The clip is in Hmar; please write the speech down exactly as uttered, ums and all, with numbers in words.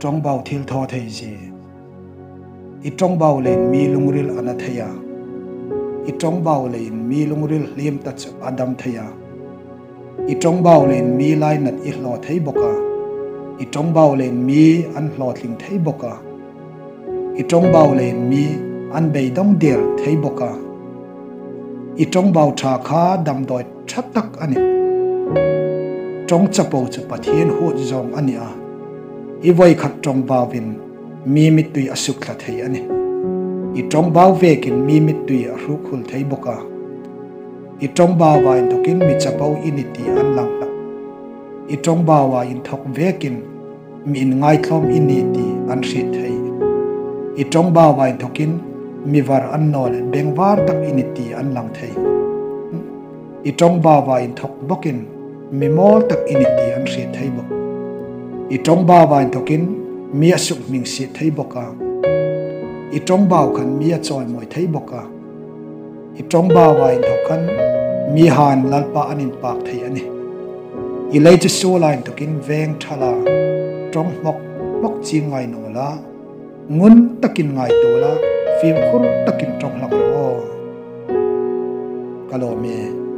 Ṭawngbau thilthawtheizie. I ṭawngbau leiin mi lungril a na thei a. I ṭawngbau leiin mi lungril hliem ta chu a dam thei a. I ṭawngbau leiin mi lainat i hlaw thei bawk a. I ṭawngbau leiin mi an hlawtling thei bawk a. I ṭawngbau leiin mi an beidawng der thei bawk a. I ṭawngbau ṭha kha damdawi ṭha tak a nih. Ṭawng chapo chu Pathien huot zawng a ni a. I vawikhat ṭawngbauin mi mittui a sukthla thei a nih. I ṭawngbau vekin mi mittui a hruk hul thei bawk a. I ṭawngbaua inthawkin mi chapo i ni ti an lang hlak. I ṭawngbaua inthawk vekin mi inngaitlawm i ni ti an hriet thei. I ṭawngbaua inthawkin mi var an naw le bengvar tak i ni ti an lang thei. I ṭawngbaua inthawk bawkin mi mawl tak i ni ti an hriet thei bawk. I ṭawngbaua inthawkin mi a sukhmingsiet thei bawk a. I ṭawngbau khan mi a chawimawi thei bawk a. I ṭawngbaua inthawk khan mihaiin Lalpa an inpak thei a nih. I lei chu suola inthawkin veng ṭha la, ṭawng hmawk hmawk ching ngai naw la, ngun takin ngaituo la, fimkhur takin ṭawng hlak ro. Ka lawm e.